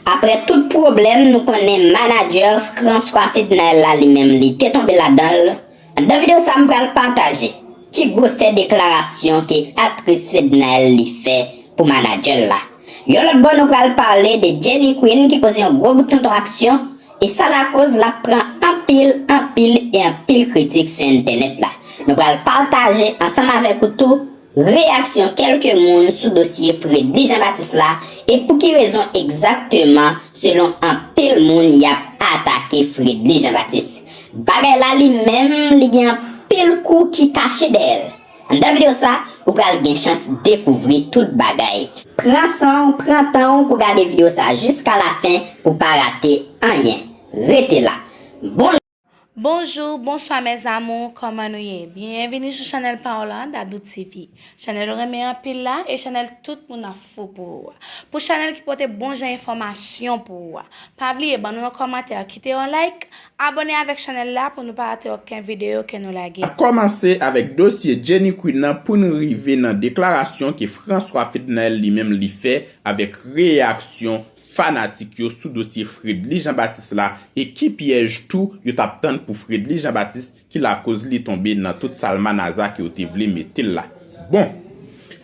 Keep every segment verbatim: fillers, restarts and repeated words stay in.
Aprè tout pwoblèm, nou konnen manadjè François Fednaelle la li menm li te tonbe ladan l. Anndan videyo sa a, m pral pataje ki gwosè deklarasyon ke aktris Fednaelle li fè pou manadjè l la. Yon lòt bò, nou pral pale de Jenny Queen ki poze yon gwo bout tonton aksyon, e sa lakoz l ap pran anpil, anpil e anpil kritik sou entènèt la. Nou pral pataje ansanm avèk ou tou reyaksyon kèlke moun sou dosye Fredly Jean Baptiste la, e pou ki rezon egzakteman, selon anpil moun, y ap atake Fredly Jean Baptiste. Bagay la li menm, li gen anpil kou ki kache dèyè l. Anndan videyo sa, ou pral gen chans dekouvri tout bagay. Pran san w, pran tan w pou gade videyo sa jiska lafen pou pa rate anyen. Rete la. Bon Bonjou, bonswa mes amours, kòman nou ye? Byenvini sou chanèl pa w la, Dadou T V. Chanèl ou renmen anpil la, e chanèl tout moun ap fou pou ou a. Pou chanèl ki pote bon jan enfòmasyon pou ou a. Pa bliye ban nou yon kòmantè, kite yon like, abòne avèk chanèl la pou nou pa rate okenn videyo ke nou lage. N ap kòmanse avèk dosye Jenny Queen nan pou n rive nan deklarasyon ke François Fednaelle li menm li fè avèk reyaksyon fanatik yo sou dosye Fredly Jean Baptiste la, e ki pyèj tou yo t ap tann pou Fredly Jean Baptiste ki lakoz li tonbe nan tout salmanaza ke yo te vle mete l la. Bon,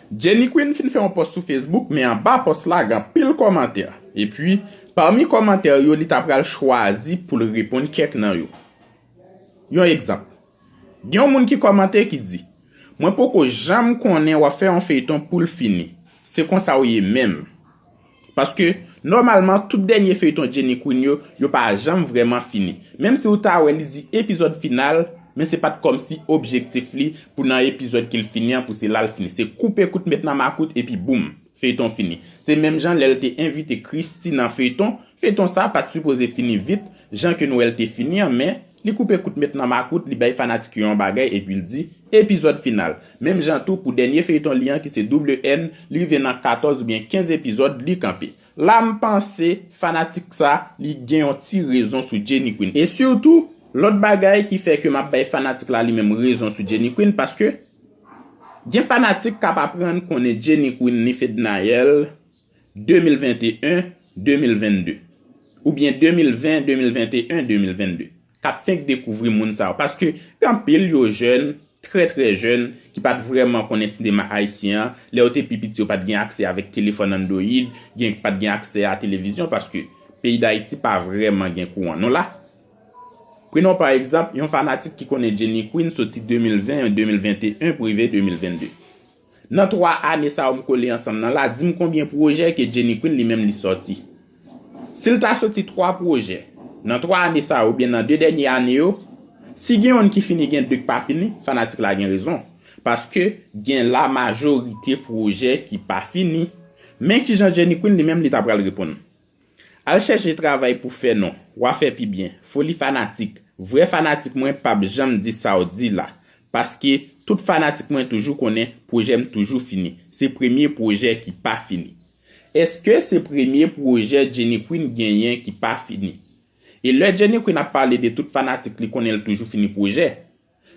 Jenny Queen fin fè yon pòs sou Facebook, men anba pòs la gen anpil kòmantè. Epi, pami kòmantè yo, li ta pral chwazi pou l reponn kèk nan yo. Yon egzanp, gen yon moun ki kòmante ki di, mwen poko janm konnen w ap fè yon feyton pou l fini. Se konsa w ye menm. Paske, nòmalman, tout dènye feyton Jenny Queen yo, yo pa janm vrèman fini. Menm si w ta wè li di epizòd final, men se pa t kòmsi objektif li pou nan epizòd ke l fini an, pou se la l fini. Se koupe kout met nan makout epi boum, feyton fini. Se menm jan lè l te envite Christie nan feyton, feyton sa pa t sipoze fini vit, jan ke n wè l te fini an, men li koupe kout met nan makout, li bay fanatik yo yon bagay epi l di, epizòd final. Menm jan tou pou dènye feyton li an ki se Double N, li rive nan katòz oubyen kenz epizòd, li kanpe. La m panse fanatik sa, li gen yon ti rezon sou Jenny Queen. E sitou, lòt bagay ki fè ke m ap bay fanatik la li menm rezon sou Jenny Queen, paske gen fanatik k ap aprann konnen Jenny Queen ni Fednaelle de mil venteyen, de mil vennde. Oubyen de mil ven, de mil venteyen, de mil vennde. K ap fenk dekouvri moun sa yo. Paske gen anpil yo jèn, trè trè jèn, ki pa t vrèman konnen sinema ayisyen an. Lè yo te pi piti, yo pa t gen aksè avèk telefòn Android, gen, pa t gen aksè a televizyon, paske peyi Dayiti pa vrèman gen kouran. Nou la. Prenons pa egzanp yon fanatik ki konnen Jenny Queen soti de mil ven, de mil venteyen pou rive de mil vennde. Nan twa ane sa yo m kole ansanm nan la, di m konbyen pwojè ke Jenny Queen li menm li sòti. Si l ta sòti twa pwojè nan twa ane sa yo oubyen nan de dènye ane yo, si gen youn ki fini, gen de k pa fini, fanatik la gen rezon. Paske gen lamajorite pwojè ki pa fini. Men kijan Jenny Queen li menm li ta pral reponn. Al chèche travay pou fè non, w a fè pi byen. Foli fanatik, vrè fanatik mwen p ap janm di sa w di la. Paske tout fanatik mwen toujou konnen pwojè m toujou fini. Se premye pwojè ki pa fini. Èske se premye pwojè Jenny Queen genyen ki pa fini? E lè Jenny Queen ap pale de tout fanatik li konnen l toujou fini pwojè.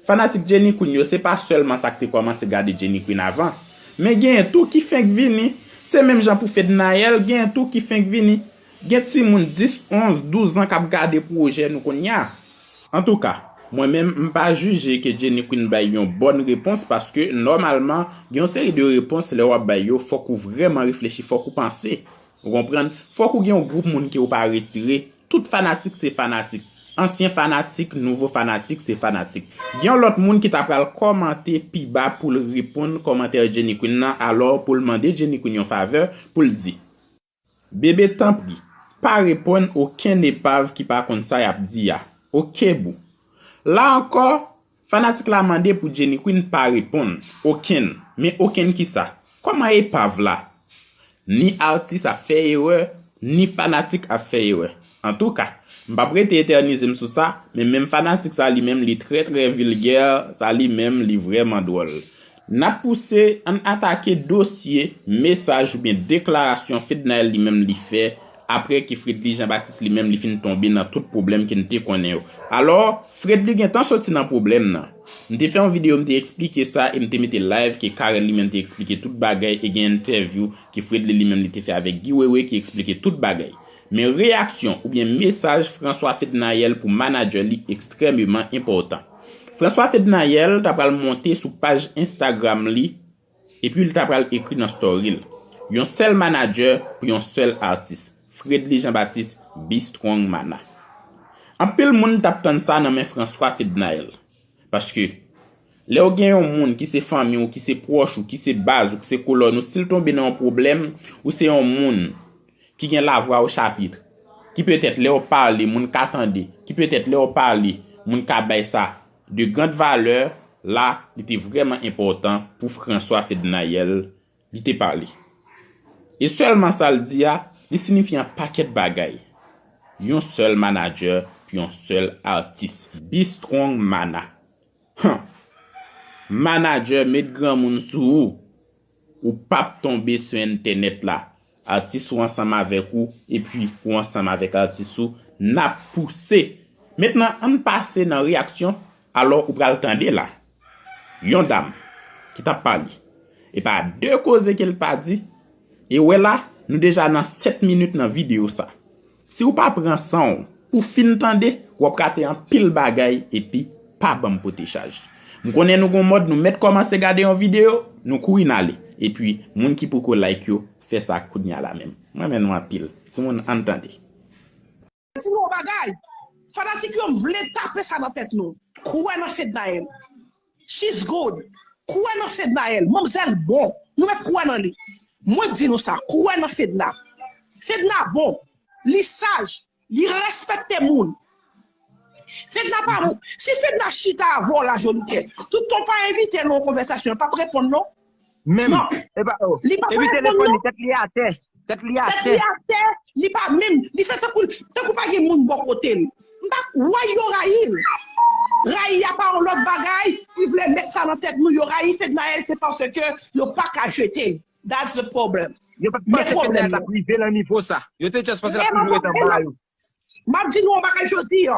Fanatik Jenny Queen yo se pa sèlman sa k te kòmanse gade Jenny Queen avan, men genyen tou ki fenk vini. Se menm jan pou Fednaelle, genyen tou ki fenk vini. Gen timoun dis, onz, douz an k ap gade pwojè nou kounye a. Antouka, mwen menm m pa jije ke Jenny Queen bay yon bòn repons paske nòmalman gen yon seri de repons lè w ap bay yo fòk ou vrèman reflechi, fòk ou panse. Ou konprann? Fòk ou gen yon gwoup moun ke ou pa retire. Tout fanatik se fanatik. Ansyen fanatik, nouvo fanatik se fanatik. Gen yon lòt moun ki ta pral kòmante pi ba pou l reponn kòmantè Jenny Queen nan, alò pou l mande Jenny Queen yon favè, pou l di, bebe tanpri, pa reponn okenn epav ki pa konn sa y ap di a. Oke boo. La ankò, fanatik la mande pou Jenny Queen pa reponn okenn. Men okenn kisa? Kòman epav la? Ni atis ap fè erè, ni fanatik ap fè erè. Antouka, m p ap rete etènize m sou sa, men menm fanatik sa li menm li trè trè vilgè, sa li menm li vrèman dwòl. N ap pouse, ann atake dosye, mesaj oubyen deklarasyon Fednaelle li menm li fè, aprè ke Fredly Jean Baptiste li menm li fin tonbe nan tout pwoblèm ke n te konnen yo. Alò, Fredly gentan soti nan pwoblèm nan. M te fè yon videyo, m te eksplike sa e m te mete live ke Carel li menm te eksplike tout bagay e gen entèvyou ke Fredly li menm li te fè avèk Guy Wewe ki eksplike tout bagay. Men reyaksyon oubyen mesaj François Fednaelle pou manadjè li ekstrèmeman enpòtan. François Fednaelle ta pral monte sou paj Instagram li epi li ta pral ekri nan story l: yon sèl manadjè pou yon sèl atis, Fredly Jean Baptiste, Be Strong Mana. Anpil moun t ap tann sa nan men François Fednaelle. Paske lè w gen yon moun ki se fanmi w, ki se pwòch ou, ki se baz ou, ki se kolòn ou, si l tonbe nan yon pwoblèm, ou se yon moun ki gen lavwa o chapit, ki petèt lè w pale, moun ka tande, ki petèt lè w pale, moun ka bay sa de grande valeur, la, li te vrèman enpòtan pou François Fednaelle li te pale. E sèlman sa l di a, li siyifi yon pakèt bagay. Yon sèl manadjè pou yon sèl atis. Be Strong Mana. Huh! Manadjè, met granmoun sou ou. Ou p ap tonbe sou entènèt la. Atis ou ansanm avèk ou, epi ou ansanm avèk atis ou, n ap pouse. Mentnan, ann pase nan reyaksyon, alò ou pral tande la. Yon dam ki t ap pale. E pa de koze ke l pa di. E wè la, nou deja nan sèt minit nan videyo sa. Si w pa pran san w pou fin tande, w ap rate anpil bagay epi pa ban m pote chaj. M konnen nou gon mòd, nou mèt kòmanse gade yon videyo, nou kouri n ale. Epi, moun ki poko like yo, fè sa kounye a la menm. M renmen nou anpil. Timoun, ann tande. Di nou yon bagay. Fanatik yo, m vle tape sa nan tèt nou. Kwè nan Fednaelle. She's good. Kwè nan Fednaelle. Manmzèl bon. Nou mèt kwè nan li. Mwen k di nou sa. Kwè nan Fedna. Fedna bon. Li saj. Li respekte moun. Fedna pa moun. Si Fedna chita avè w la, Jolikè, toutan w pa envite l nan yon konvèsasyon, l p ap reponn non. Menm. Non. Epa, oh. Li pa Epi telefòn li, tèt li atè. Tèt li atè. Tèt li atè, li pa menm. Li fè tankou, tankou pa gen moun bò kote l. M pa, why yo rayi l? Rayi a pa yon lòt bagay, li vle met sa nan tèt nou, yo rayi Fednaelle, se paske yo pa ka jete l. That's the problem. Yo pa t panse Fednaelle t ap rive nan nivo sa. Yo te just panse l ap toujou ret anba yo. M ap di nou yon bagay jodi a.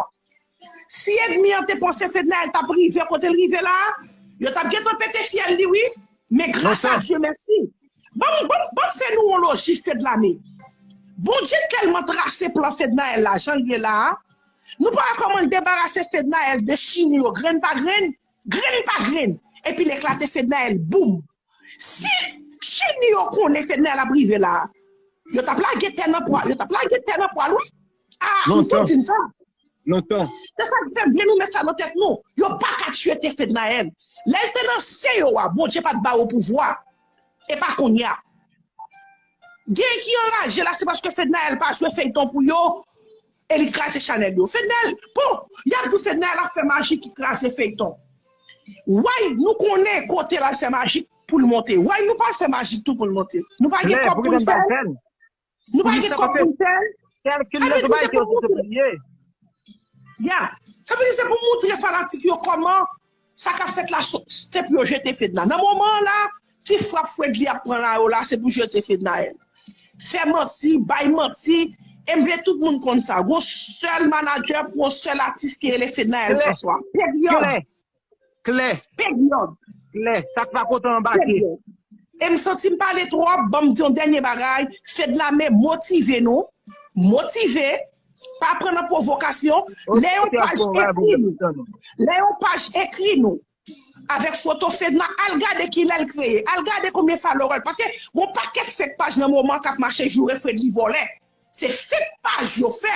Si ènmi an te panse Fednaelle t ap rive kote l rive la, yo t ap gentan pete fyèl li wi. Men gras a Dye mèsi. Ban m, ban m, ban m fè nou yon lojik, Fedlame. Bondye tèlman trase plan Fednaelle la, jan l ye la a, nou pa wè kòman l debarase Fednaelle de chini yo, grenn pa grenn, grenn pa grenn, epi l eklate Fednaelle, boum! Si chini yo konnen Fednaelle ap rive la, yo t ap lage tè nan pwal, yo t ap lage tè nan pwal wi. Ah, m tou di n sa. Lontan. Se sa k fè m vle nou met sa nan tèt nou. Yo pa ka tchwete Fednaelle. Lè l te nan sen yo a, Bondye pa t ba yo pouvwa. E pa kounye a. Gen ki anraje la, se paske Fednaelle pa jwe feyton pou yo, e li kraze chanèl yo. Fednaelle, bon, y ap di w Fednaelle ap fè maji ki kraze feyton. Why nou konnen kote l al fè maji pou l monte? Why nou pa al fè maji tou pou l monte? Nou pa gen kòb pou n fè l? Nou pa gen kòb pou n fè l? Sa vle di se pou moutre. Ya. Sa vle di se pou moutre fanatik yo kòman sa k ap fèt la, se pou yo jete Fedna. Nan moman an la, ti frap Fredly ap pran la yo la, se pou jete Fednaelle. Fè manti, bay manti, e m vle tout moun konn sa. Gon sèl manadjè pou yon sèl atis ki rele Fednaelle François. Peryòd. Klè. Peryòd. Klè. Sa k pa kontan anbake. E m santi m pale twòp, ban m di yon dènye bagay, Fedlame motive nou, motive, pa pran nan pwovokasyon, lè yon paj ekri nou, lè yon paj ekri nou, avèk foto Fedna, al gade kilè l kreye, al gade konbyen follower l, paske gon pakèt fake paj nan moman k ap mache joure Fredly vòlè. Se fake paj yo fè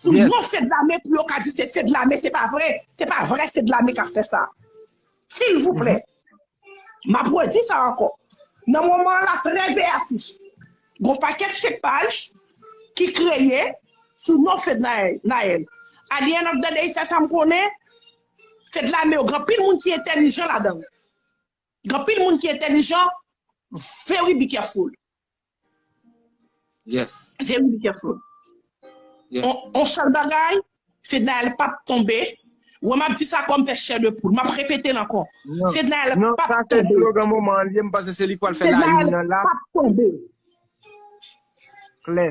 sou non Fedlame pou yo ka di se Fedlame, se pa vre, se pa vrè Fedlame k ap fè sa. Silvouplè, m ap redi sa ankò. Nan moman an la, trè veyatif. Gon pakèt fake paj ki kreye sou non Fednaelle. At the end of the day, sèl sa m konnen, Fedlame yo, gen anpil moun ki entèlijan ladan l. Gen anpil moun ki entèlijan, very be careful. Yes. Very be careful. On sèl bagay, Fednaelle p ap tonbe. Wè m ap di sa kòm fè chè de poul. M ap repete l ankò. Fednaelle p ap tonbe. Non, sa se slogan moman an li ye, m panse se li k pral fè la une nan la. Fednaelle p ap tonbe. Klè.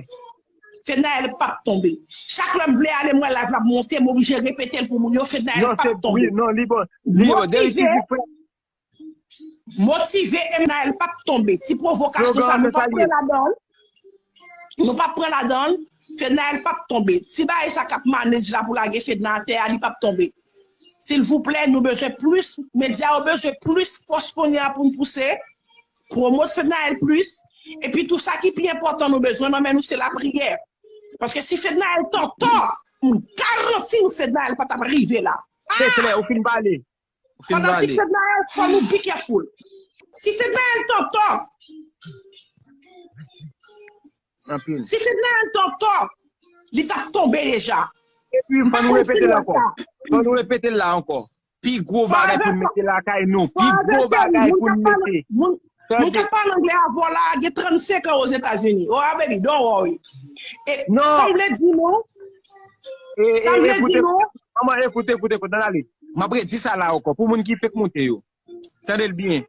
Fednaelle p ap tonbe. Chak lè m vle ale, m wè live la ap monte, m oblije repete l pou moun yo, Fednaelle p ap tonbe. Non, li bon. Li bon. Motive. Motive, Fednaelle p ap tonbe. Ti pwovokasyon sa, nou p ap pran ladan l. Nou p ap pran ladan l. Fednaelle p ap tonbe. Ti bagay sa k ap manage la pou lage Fedna atè a, li p ap tonbe. Silvouplè, nou bezwen plis, medya yo bezwen plis fòs kounye a pou n pouse, pwomot Fednaelle plis. Epi tou sa ki pi enpòtan nou bezwen nan men nou se lapriyè. Paske si Fednaelle t antò, m garanti nou Fednaelle pa t ap rive la. Se klè, ou fin pale. Ou fin Fanatik pale. Fednaelle, fò nou be careful. Si Fednaelle t antò, Anpil. Si Fednaelle t antò, li t ap tonbe deja. Epi, M fò pa nou konn repete si l nou ankò. sa. Fò nou repete l la ankò. Pi gwo Fò bagay avè pou n sa. mete lakay nou. Fò Pi avè gwo sa, bagay moun pou k n ap pale, mete. moun, moun k Tande. ap pale anglè avè w la gen trannsenk an Ozetazini. Oh, baby, don't worry. E, Non. Sa m vle di nou, E, sa m e, vle di ekoute, nou, manman, ekoute, ekoute, ekoute, tande ale. M ap redi sa la ankò, pou moun ki fèk moute yo. Tande l byen.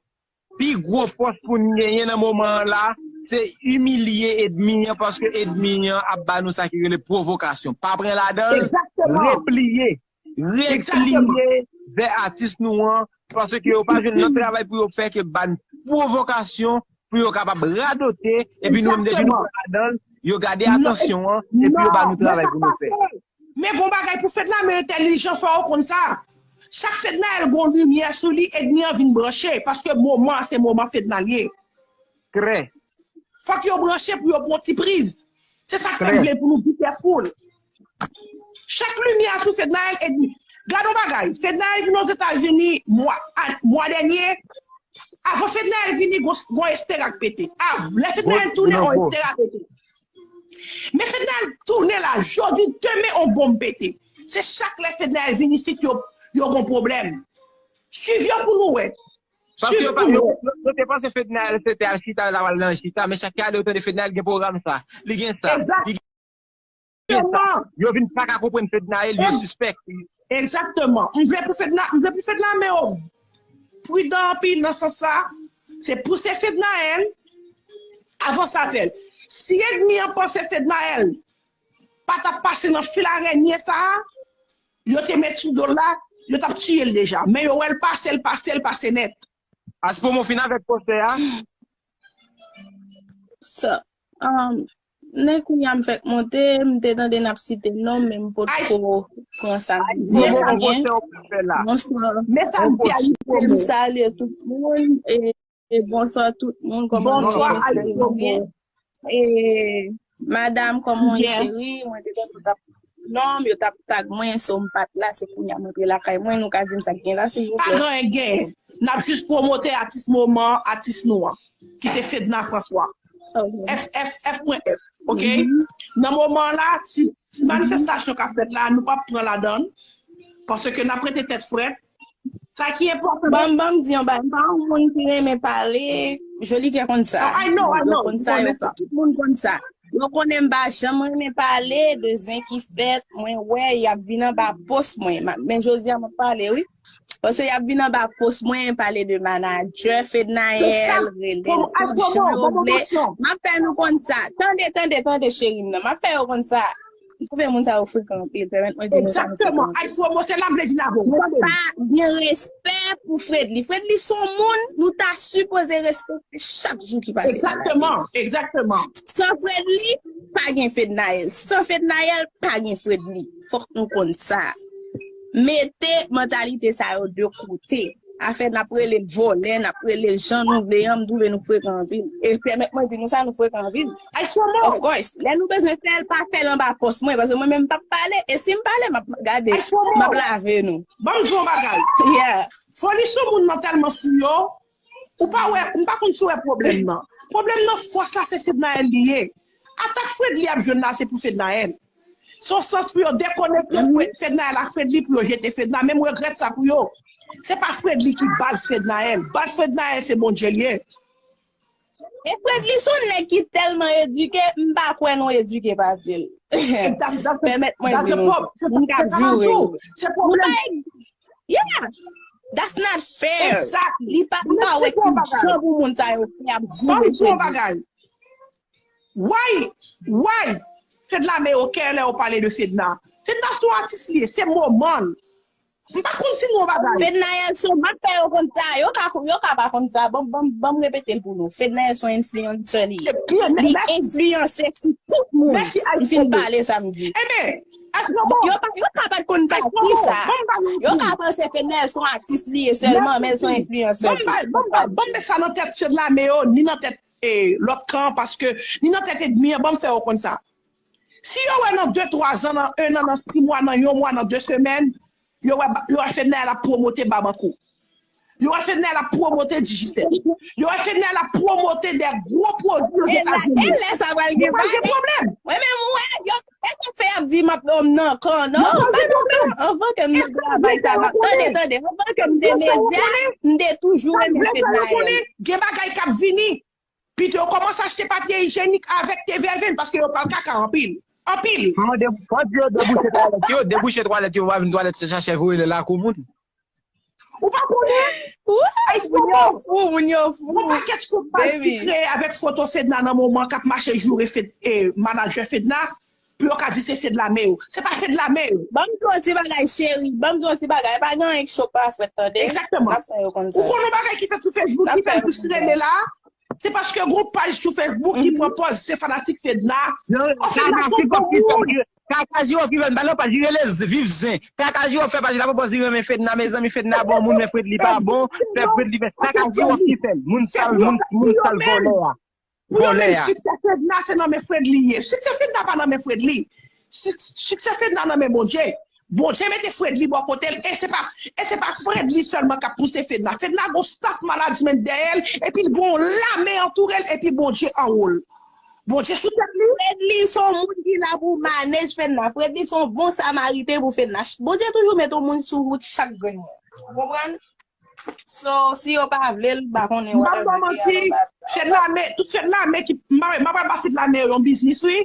Pi gwo fòs pou n genyen nan moman an la, se imilye ènmi an, paske ènmi an ap ba nou sa ki rele pwovokasyon. Pa pran ladan l, Egzakteman. Repliye. Egzakteman. Repliye vè atis nou an, paske yo pa jwenn lòt travay pou yo fè ke ba n pwovokasyon, pou yo kapab radote, epi nou menm depi nou Egzakteman. pran ladan l, yo gade Non, atansyon an, epi yo ba nou non, men travay sa pou nou fè. pase. Men gon bagay pou Fedna, men entèlijan, fò yo konn sa. Chak Fednaelle gon limyè sou li, ènmi an vin branche, paske moman an se moman Fedna l ye. Trè. Fòk yo branche pou yo pran ti priz. Se sa k fè m Trè. Vle pou nou be careful. Chak limyè sou Fednaelle, ènmi. Gade yon bagay, Fednaelle vin Ozetazini mwa, a- mwa dènye, avan Fednaelle vini, gon, gon Estera k pete. Av, lè Fednaelle Gon- tounen, gon- on gon- Estera pete. Men Fednaelle tounen la, jodi, demen, on bonm pete. Se chak lè Fednaelle vini isit, yo, yo gon pwoblèm. Swiv yo pou nou wè. Paske yo Swiv pa, pou yo, nou wè. yo, yo te panse Fednaelle se te al chita, l al nan chita, men chak kade yo tande Fednaelle gen pwogram sa, li gen sa, li gen sa. Egzakteman. Yo vin pa ka konprann Fednaelle, yo Ex- sispèk. Egzakteman. M vle pou Fedna, m vle pou Fedna, men yo pridan anpil nan sans sa. Se pouse Fednaelle, avanse avè l. Si ènmi an panse Fednaelle pa t ap pase nan fil arènye sa a, yo te met sou do l la, yo t ap tiye l deja. Men yo wè l pase, l pase, l pase nèt. Aspromo fin avèk pwosè a. So, um, nan kounye a m fèk monte, m te tande n ap site non, men m pot ko pran sa m di Aspromo a gon byen. Pwosè ou pral fè la. Bonswa. Men sa m di a, li M salye tout moun. E, e bonswa tout moun. Kòman nou Bonswa, ye? Espere nou Aspromo. byen. E, madanm, kòman w ye, Yeah. cheri? Mwen te tande w t ap non, yo t ap tag mwen, so m pa t la, se kounye a m antre lakay mwen, nou ka di m sa k gen la, silvouplè? Pa gen anyen k genyen. N ap jis pwomote atis moman, atis nou an, ki se Fedna François. Ok. F F F pwen F, ok? Nan moman la, ti, ti manifestasyon k ap fèt la, nou p ap pran ladan l, paske n ap rete tèt frèt. Sa ki enpòtan. Ban m, ban m di yon bagay, m pa yon moun ki renmen pale, Jolikè konn sa. Oh, I know, I know. Yo konn sa, yo, tout moun konn sa. Yo konnen m pa janm renmen pale de zen ki fèt, mwen wè y ap vin anba pòs mwen. M ap, men jodi a m ap pale, wi. Paske y ap vin anba pòs mwen, pale de manadjè Fednaelle, rele l tout jan yo vle. M ap fè nou konn sa. Tande, tande, tande, cheri m nan. M ap fè yo konn sa. M twouve moun sa yo frekan anpil. Pèmèt mwen di nou sa nou frekan anpil. Egzakteman. Ice Promo, se la m vle vin avè w. Mwen Tande. Pa gen respè pou Fredly. Fredly se yon moun, nou ta sipoze respekte chak jou ki pase nan lavi. Egzakteman, egzakteman. San Fredly, pa gen Fednaelle. San Fednaelle, pa gen Fredly. Fòk nou konn sa. Mete mantalite sa yo de kote. Afè n ap rele l vòlè, n ap rele l jan nou vle an, m twouve nou frekan anpil. E pèmèt mwen di nou sa, nou frekan anpil. Ice Promo. Of course. Lè nou bezwen fè l, pa fè l anba pòs mwen, paske mwen menm m p ap pale. E si m pale, m ap gade, Ice Promo. M ap lave nou. Ban m di w yon bagay. Yeah. Foli sou moun nan tèlman sou yo, ou pa wè, m pa konn si w wè pwoblèm nan. Pwoblèm nan, fòs la se Fednaelle li ye. Atak Fredly ap jwenn la, se pou Fednaelle. Se yon sans pou yo dekonekte Fred- Fednaelle ak Fredly pou yo jete Fedna. Men m regrèt sa pou yo. Se pa Fredly ki baz Fednaelle. Baz Fednaelle se Bondye l ye. E Fredly se yon nèg ki tèlman edike, m pa kwè nou edike pase l. Pèmèt mwen di nou sa. M ka joure nou. Se pwoblèm. Yeah. That's not fair. Li pa, m pa wè ki jan pou moun sa yo fè ap joure Fredly. Why? Why? Fedna, men okè lè yo pale de Fedna. Fedna se yon atis li ye, se moman l. M pa konn si m wè yon bagay. Fednaelle se yon, m ap fè yo konn sa. Yo ka, yo ka pa konn sa. Ban, ban, ban m repete l pou nou. Fednaelle se yon influencer li ye. Li influencer sou tout moun. Li fin pale sa m di. Enben, yo ka, yo ka pa t konn pati sa. Yo ka panse Fednaelle se yon atis li ye sèlman, men l se yon influencer tou. Ban m met sa nan tèt Fednaelle yo, ni nan tèt eh, lòt kan, paske ni nan tèt ènmi an, ban m fè yo konn sa. Si yo wè nan de, twa zan, nan en an, nan sis mwa, nan yon mwa, nan de semèn, yo wè, yo wè Fednaelle ap pwomote Babankou. Yo wè Fednaelle ap pwomote Digicel. Yo wè Fednaelle ap pwomote de gwo pwodui Ozetazini. E lè sa pral gen pwoblèm. Mwen menm, mwen, yo, e sa fè y ap di m ap, m nan kan, non, m pa nan kan. Anvan ke m nan travay sa, m ap, tande, tande, anvan ke m te medya, m te toujou renmen Fednaelle. Gen bagay k ap vini. Pito yo kòmanse achte papye ijyenik avèk te vèvenn, paske yo pral kaka anpil. Anpil. Fò di yo debouche twalèt yo, debouche twalèt yo, pa vin twalèt se chache voye nan lakou moun. Ou pa konnen? Ay, moun yo fou, moun yo fou. Gon pakèt soubaz ki kreye avèk foto Fedna nan moman k ap mache joure Fed, eh, manadjè Fedna, pou yo ka di se Fednaelle yo. Se pa Fednaelle yo. Ban m di w yon ti bagay, cheri. Ban m di w yon ti bagay. Pa gen anyen k cho pa fèt, tande. Egzakteman. N ap fè yo konn sa. Ou konn yon bagay ki fèt sou Facebook, ki fè m jis rele la? Se paske gon paj sou Facebook ki pran pòz se fanatik Fedna. An Fedna se yon bon moun. Kaka Jiro ki fè l, ba nan paj li rele Viv Zen. Kaka Jiro fè paj la pran pòz li renmen Fedna, mezanmi Fedna bon moun, men Fredly pa bon, fè Fredly, men Kaka Jiro ki fè l. Moun sal, moun, moun sal vòlè a. Pou yo menm, siksè Fedna se nan men Fredly ye. Siksè Fedna pa nan men Fredly. Sik-, siksè Fedna nan men Bondye. Bondye mete Fredly bò kote l, e se pa, e se pa Fredly sèlman k ap pouse Fedna. Fedna gon staff management dèyè l, epi l gon lame antoure l, epi Bondye anwo l. Bondye sou tèt li. Fredly se yon moun ki la pou manage Fedna. Fredly se yon bon samariten pou Fedna. Bondye toujou mete yon moun sou wout chak grenn moun. Ou konprann? So, si yo pa vle l, m pa konnen. M p ap ba w manti, Fednaelle, tout Fednaelle ki, m pa, m pa pral ba Fednaelle yon biznis, wi.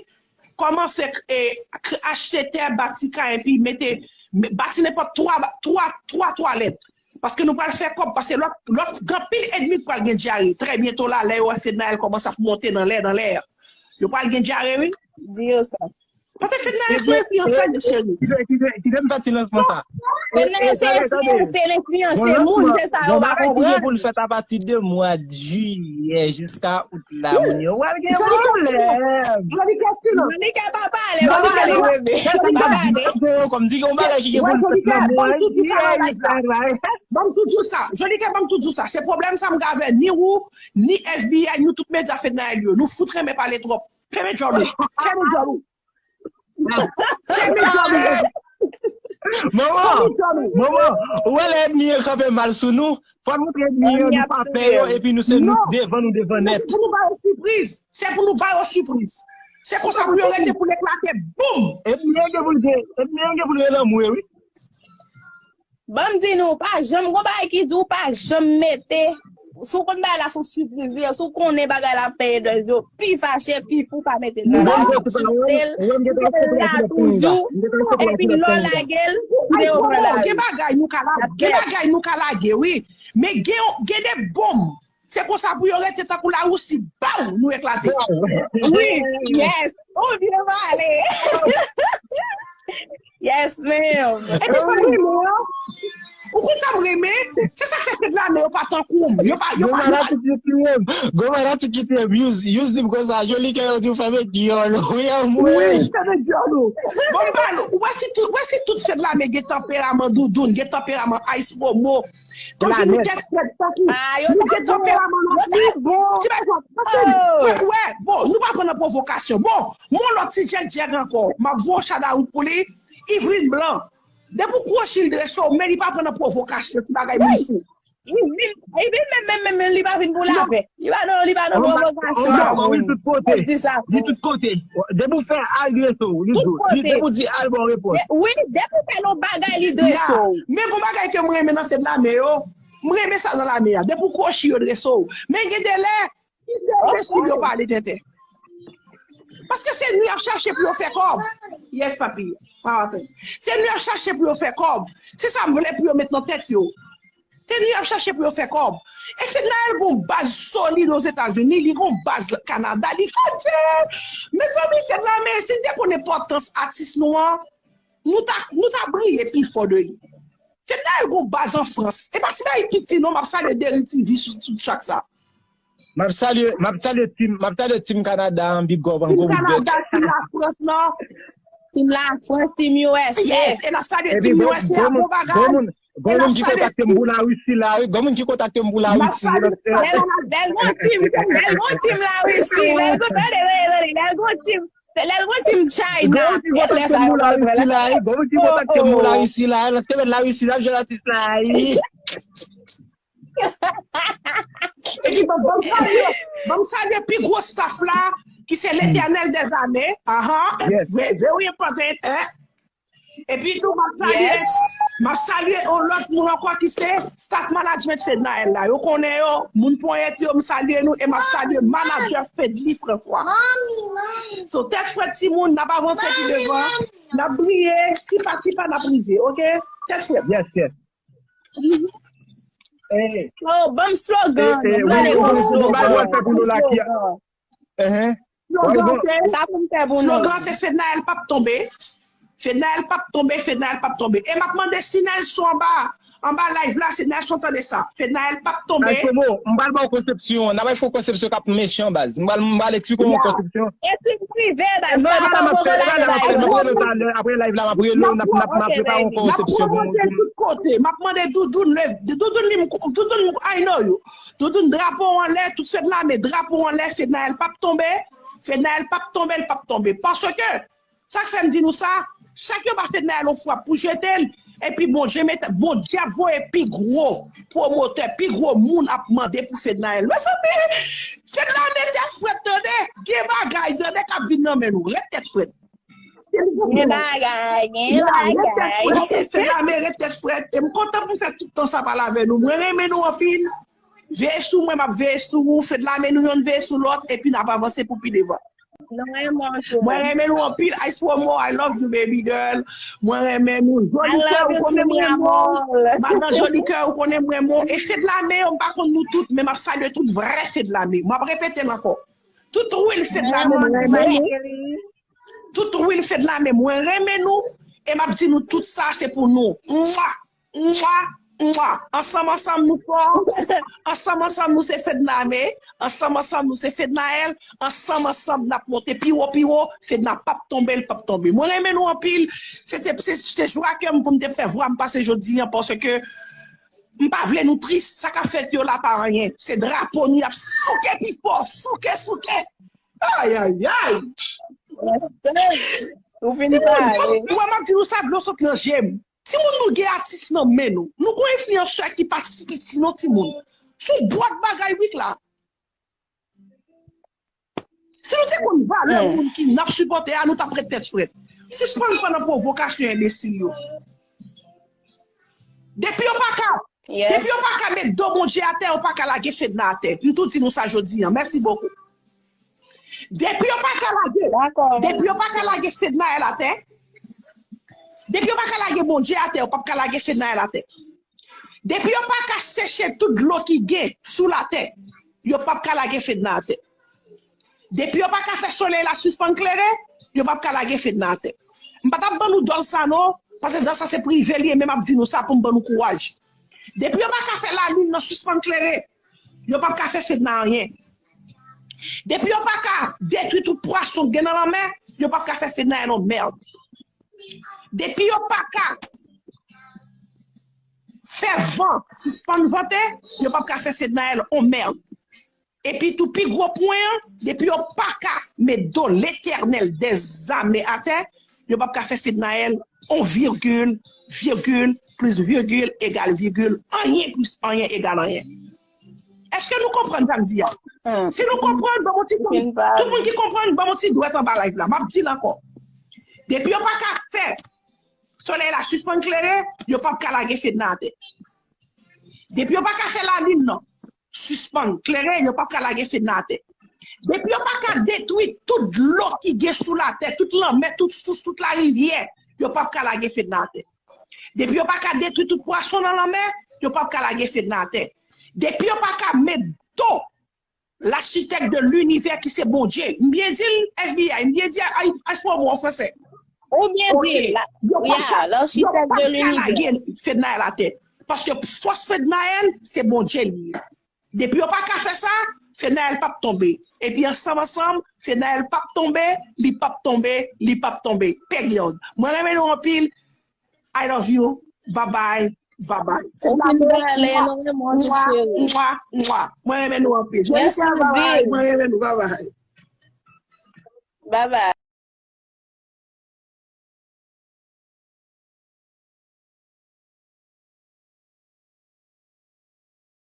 Kòmanse, eh, k-, achte tè, bati kay, epi mete, me-, bati nenpòt twa, twa, twa twalèt. Paske nou pral fè kòb, paske lòt, lòt, gen anpil ènmi k pral gen dyare. Trè byento la, lè yo wè Fednaelle kòmanse ap monte nan lè, nan lè. Yo pral gen dyare, wi. Di yo sa. Paske Fednaelle se yon enfliyansè, cheri. Kite, kite, kite m pati lansman sa. Fednaelle se enfliyansè, l enfliyanse moun, se sa yo pa konprann. Bon, bagay ki gen pou l fèt apati de mwa jiyè jiska out la, moun yo pral gen pwoblèm. Johnny Cash silans. Johnny Cash pa pale, pa pale, bebe. Pa pale. Kòm di gen yon bagay ki gen pou l fèt nan mwa jiyè jiska la. Ban m tou di w sa. Johnny Cash, ban m tou di w sa. Se pwoblèm sa m gen avè ni ou, ni F B I, nou tout medya Fednaelle yo. Nou fout renmen pale twòp. Fèmen djòl ou. Fèmen djòl ou. Manman, manman, ou wè lè ènmi yo kanpe mal sou nou, fò n montre ènmi yo nou pa pè yo, epi nou se nou devan, nou devan nèt. Se pou nou ba yo sipriz. Se pou nou ba yo sipriz. Se konsa pou yo rete pou l eklate, boum! Ènmi yo gen pou l gen, ènmi yo gen pou l gen lanmou yo, wi. Ban m di nou, pa janm, gon bagay ki di w pa janm mete. Si w konn bagay la se yon sipriz li ye, si w konnen bagay la ap fè edèz yo pi fache, pi fou, pa mete l nan la, kite l, kite l la toujou, epi lè w lage l, kite yo pran la ri. Gen bagay nou ka lage, gen bagay nou ka lage, wi. Men gen, gen de bonm. Se konsa pou yo rete tankou Larisi, baw, nou eklate. Wi, yes. Ou byen pale. Yes, ma'am. Epi sa m renmen an, ou konn sa m renmen? Se sa k fè Fednaelle yo pa tankou m. Yo pa, yo pa, yo pa. Gon fanatik ki pi wè m. Use, use li m konsa. Joli kè yo di w fèmen dyòl ou. Wi, anmwey. Wi, fèmen dyòl ou. Bon, m pale, ou wè si tout, wè si tout Fednaelle gen tanperaman doudoun, gen tanperaman Ice Promo. Konsi nou gen fèt tankou, nou gen tanperaman lòt li. Ti bay jòt, paske, wè, wè, bon, nou pa pran nan pwovokasyon. Bon, mon lòt ti djèg djèg ankò. M ap voye yon shout out pou li, Yveline Blanc. Depi w kwochi l drese w, men li pa pran nan pwovokasyon, ti bagay moun fou. Yveline, Yveline menm, menm, menm, menm, li pa vin pou lapè. Li pa nan, li pa nan pwovokasyon. Li tout kote. Li tout kote. Depi w fè al drese w, li di w. Depi w di al ba w repons. Wi, depi w fè yon bagay, li drese w. Men gon bagay ke m renmen nan fèt lame yo. M renmen sa nan lame a. Depi w kwochi yo drese w. Men gen de lè, kite yo pale tenten. Paske se nou y ap chache pou yo fè kòb. Yes, papi. Pa atè. Se nou y ap chache pou yo fè kòb. Se sa m vle pou yo met nan tèt yo. Se nou y ap chache pou yo fè kòb. E Fednaelle gon baz solid Ozetazini, li gon baz Kanada, li, adje! Mezanmi, Fednaelle, si n te konn enpòtans atis nou an, nou ta, nou ta briye pi fò de li. Fednaelle gon baz an Frans. E pa ti bagay piti non, m ap salye Derry T V sou tout tchak sa. M ap salye, m ap salye team, m ap salye team Canada an, big up, an Team gwo bout bèk. Canada, team la France non. Team la France, team U S A. Yes, e n ap salye Epi team gon U S A a, bon bagay. gon moun gon moun ki kontakte m pou Larisi la, wi. Gon moun ki kontakte m pou Larisi, wi. Lè Lè l gon team, lè l gon team Larisi, lè l gon team, lè l gon team China. Gon moun ki kontakte m pou Larisi la, wi. Gon moun ki kontakte m pou Larisi la, nan semèn Larisi la, jèn atis la, wi. Epi ban m salye, ban m salye pi gwo staff la, ki se Letènèl dèzame. Aha, very important. Epi tou, m ap salye, m ap salye yon lòt moun ankò ki se staff management Fednaelle la. Yo konnen yo, moun ponyèt yo, m salye nou e m ap salye manager Fedly François. So, tèt frèt timoun, n ap avanse pi devan, n ap briye, ti pa ti pa n ap rive, oke? Tèt frèt. Yes, yes. Oh, ban m slogan. Ban m slogan. Slogan se, slogan se Fednaelle p ap tonbe. Fednaelle p ap tonbe, Fednaelle p ap tonbe. E m ap mande si Nelson anba, anba live la, si Nelson tande sa. Fednaelle p ap tonbe. Komo, m pral ba w konsepsyon an. N ap fè yon konsepsyon k ap mechan, baz. M pral, m pral eksplike w yon konsepsyon. Ekri m prive, baz. Non, e pa la m ap fè, e pa la m ap fè, m ap rele w talè. Apre live la, m ap rele w, n ap, n ap, n ap prepare yon konsepsyon pou nou. Tout kote. M ap mande Doudoune, lè, Doudoune, li, Doudoune, I know you. Doudoune, drapo anlè, tout Fedlame, drapo anlè, Fednaelle p ap tonbe. Fednaelle p ap tonbe, l p ap tonbe. Paske, sa k fè m di nou sa, chak yo ba Fednaelle yon frap pou jete l, epi Bondye mete, Bondye ap voye pi gwo pwomotè, pi gwo moun ap mande pou Fednaelle. Mezanmi, Fedlame tèt frèt, tande, gen bagay, tande, k ap vin nan men nou. Ret tèt frèt. Gen bagay, gen bagay. Fedlame ret tèt frèt. E m kontan pou m fè tout tan sa pale avè nou. Mwen renmen nou anpil. Veye sou mwen, m ap veye sou ou. Fedlame, nou yonn veye sou lòt, epi n ap avanse pou pi devan. Nou renmen w tou. Mwen renmen nou anpil. Ice Promo, I love you, baby girl. Mwen renmen nou. Joli kè, ou konnen mwen renmen w. Madan Joli kè, ou konnen mwen renmen w. E Fedlame yo, m pa konn nou tout, men m ap salye tout vrè Fedlame. M ap repete l ankò. Tout real Fedlame, mwen renmen nou. Tout real Fedlame, mwen renmen nou. E m ap di nou tout sa, se pou nou. Mwa! Mwa, mwa. Ansanm, ansanm, nou fò. Ansanm, ansanm, nou se Fedlame. Ansanm, ansanm, nou se Fednaelle. Ansanm, ansanm, n ap monte pi wo, pi wo. Fedna p ap tonbe, l p ap tonbe. Mwen renmen nou anpil. Se te, se, se jwa kè m pou m te fè vwa m pase jodi an, paske m pa vle nou tris. Sa k ap fèt yo la pa anyen. Se drapo nou y ap souke pi fò. Souke, souke. Ay, ay, ay. Ou fin pale. Ou wè m ap di nou sa, dlo sot nan je m. Timoun, nou gen atis nan men nou. Nou gon enfliyansè ki pa ti piti non, timoun. Se yon bwat bagay wi k la. Si nou te konn valè moun ki n ap sipòte a, nou t ap ret tèt frèt. Sispann pran nan pwovokasyon enbesil yo. Depi yo pa ka, depi yo pa ka met do Bondye atè, yo pa ka lage Fedna atè. M tou di nou sa jodi an. Mèsi bokou. Depi yo pa ka lage, depi yo pa ka lage Fednaelle atè, depi yo pa ka lage Bondye atè, yo p ap ka lage Fednaelle atè. Depi yo pa ka seche tout dlo ki gen sou latè, yo p ap ka lage Fedna atè. Depi yo pa ka fè solèy la sispann klere, yo p ap ka lage Fedna atè. M pa t ap ban nou dòl sa non, paske dòl sa se prive li ye, men m ap di nou sa pou m ban nou kouraj. Depi yo pa ka fè lalin nan sispann klere, yo p ap ka fè Fedna anyen. Depi yo pa ka detwi tout pwason k gen nan lanmè, yo p ap ka fè Fednaelle yon mèd. Depi yo pa ka fè van sispann vante, yo p ap ka fè Fednaelle yon mèd. Epi tou pi gwo pwen an, depi yo pa ka met do Letènèl dèzame atè, yo p ap ka fè Fednaelle yon virgil, virgil, plis virgil, egal virgil, anyen plis anyen egal anyen. Èske nou konprann sa m di a? Si nou konprann, ban m yon ti, tout moun ki konprann, ban m yon ti dwèt anba live la. M ap di l ankò. Depi yo pa ka fè solèy la sispann klere, yo p ap ka lage Fedna atè. Depi yo pa ka fè lalin nan sispann klere, yo p ap ka lage Fedna atè. Depi yo pa ka detwi tout dlo ki gen sou latè, tout lanmè, tout sous, tout larivyè, yo p ap ka lage Fedna atè. Depi yo pa ka detwi tout pwason nan lanmè, yo p ap ka lage Fedna atè. Depi yo pa ka met do lachitèk de linivè ki se Bondye, m byen di l, F B I, m byen di a, a, a, an fransè. Ou byen di, la, Yo pa yeah, ka, yo l'architecte pa de ka l'univers. Lage Fednaelle atè. Paske fòs Fednaelle, se Bondye li ye. Depi yo pa ka fè sa, Fednaelle p ap tonbe. Epi ansanm ansanm, Fednaelle p ap tonbe, li p ap tonbe, li p ap tonbe. Peryòd. Mwen renmen nou anpil. I love you. Bye bye. Bye bye. Ou fin prale, nou renmen w tou, cheri. Mwa, mwa. Mwen renmen nou anpil. Mèsi, Jennifer, bye bye. Bill. Mwen renmen nou. Bye bye. Bye bye.